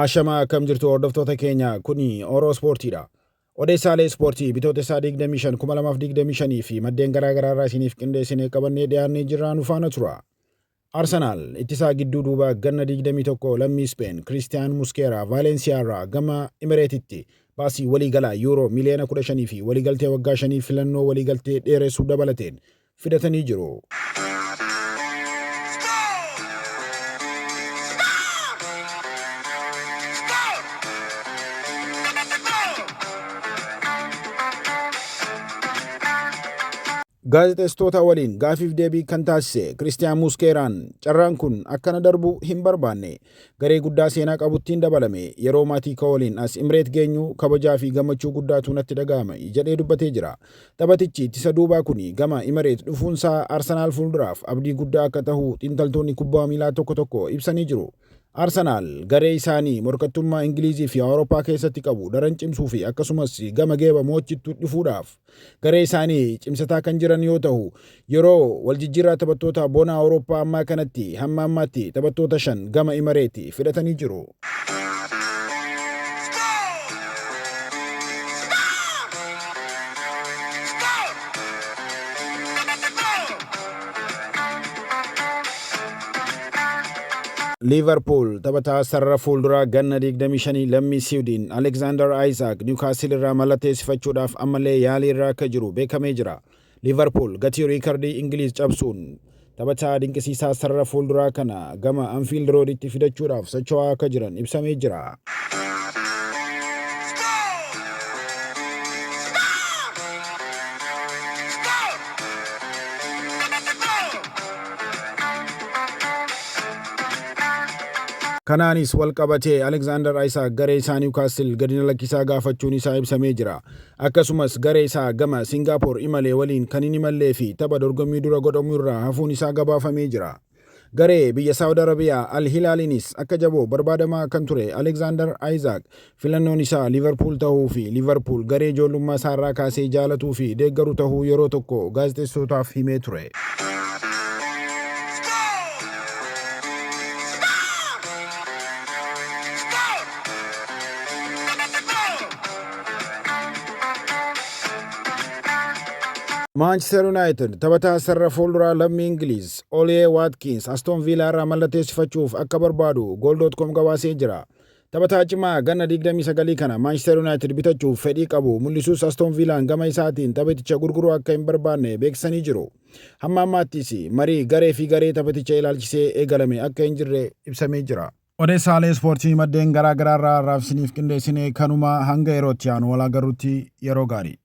Ashamaa akkam jirtu hordoftoota keenya kuni Oro Ispoortiidha. Odeessaalee ispoortii Bitootessaa 25 2025 fi maddeen garaa garaa irraa isiniif qindeessinee qabannee dhiyaannee jirra nu faana tura. Arsenaal ittisaa gidduu duubaa ganna 21 lammii Ispeen Kiristiyaan Muskeeraa Vaalensiyaa irraa gama Imireetitti baasii waliigalaa Yuuroo miiliyoona 15 fi waliigaltee waggaa shanii filannoo waliigaltee dheeressuu dabalateen fidatanii jiru. Gaazexeessitoota waliin gaafiif deebii kan taasise Kiristiyaan Muuskeeraan carraan kun akkana darbu hin barbaanne. Garee guddaa seenaa qabuttiin dabalame. Yeroo maatii koo waliin as Imireet geenyu kabajaa fi gammachuu guddaatu natti dhaga'ama jedhee dubbatee jira. Taphatichi ittisa duubaa kuni gama Imireet dhufuunsaa Arsenaal fuulduraaf abdii guddaa akka tahu xiinxaltoonni kubbaa miilaa tokko tokko ibsanii jiru. Arsenaal garee isaanii morkattummaa Ingiliizii fi Awurooppaa keessatti qabu daran cimsuu fi akkasumas gama geeba moochittu dhufuudhaaf garee isaanii cimsataa kan jiran yoo tahu yeroo waljijjiirraa taphattoota bona Awurooppaa ammaa kanatti hamma ammaatti taphattoota 5 gama Imareeti fidhatanii jiru. Liivarpuul taphataa sarara fuulduraa ganna 25 lammii Siwiidin Aleksaandar Ayisaak Niwukaasil irraa mallatteessifachuudhaaf ammallee yaalii irra akka jiru beekamee jira. Liivarpuul gatii riikardii Ingiliiz cabsuun taphataa dinqisiisaa sarara fuulduraa kana gama Anfiild Rooditti fidachuudhaaf socho'aa akka jiran ibsamee jira. Kanaanis wal qabatee Aleksaandar Ayisaak garee isaa Niwukaasil gadi na lakkisaa gaafachuun isaa ibsamee jira. Akkasumas garee isaa gama Singaapoor imale waliin kan hin imallee fi tapha dorgommii dura godhamu irraa hafuun isaa gabaafamee jira. Garee biyya Saawud Arabiyaa Al Hilaaliinis akka jaboo barbaadamaa kan ture Aleksaandar Ayizaak filannoon isaa Liivarpuul tahuu fi Liivarpuul garee ijoollummaa isaarraa kaasee jaalatuu fi deeggaru tahuu yeroo tokko gaazexeessitootaaf himee ture. Maanchister Yuunaayitid taphataa sarara fuulduraa lammii Ingiliiz Olie Watkins Aston Villaa irraa mallatteessifachuuf akka barbaadu Goal.com gabaasee jira. Taphataa cimaa ganna 29 kana Maanchister Yuunaayitid bitachuuf fedhii qabu mul'isus Aston Villaan gama isaatiin taphaticha gurguruu akka hin barbaanne beeksisanii jiru. Hamma ammaattis marii garee fi garee taphaticha ilaalchisee eegalame akka hin jirre ibsamee jira. Odeessaalee ispoortii maddeen garaa garaa irraa har'aaf isiniif qindeessine kanuma hanga yeroo itti aanu wal agarrutti yeroo gaarii.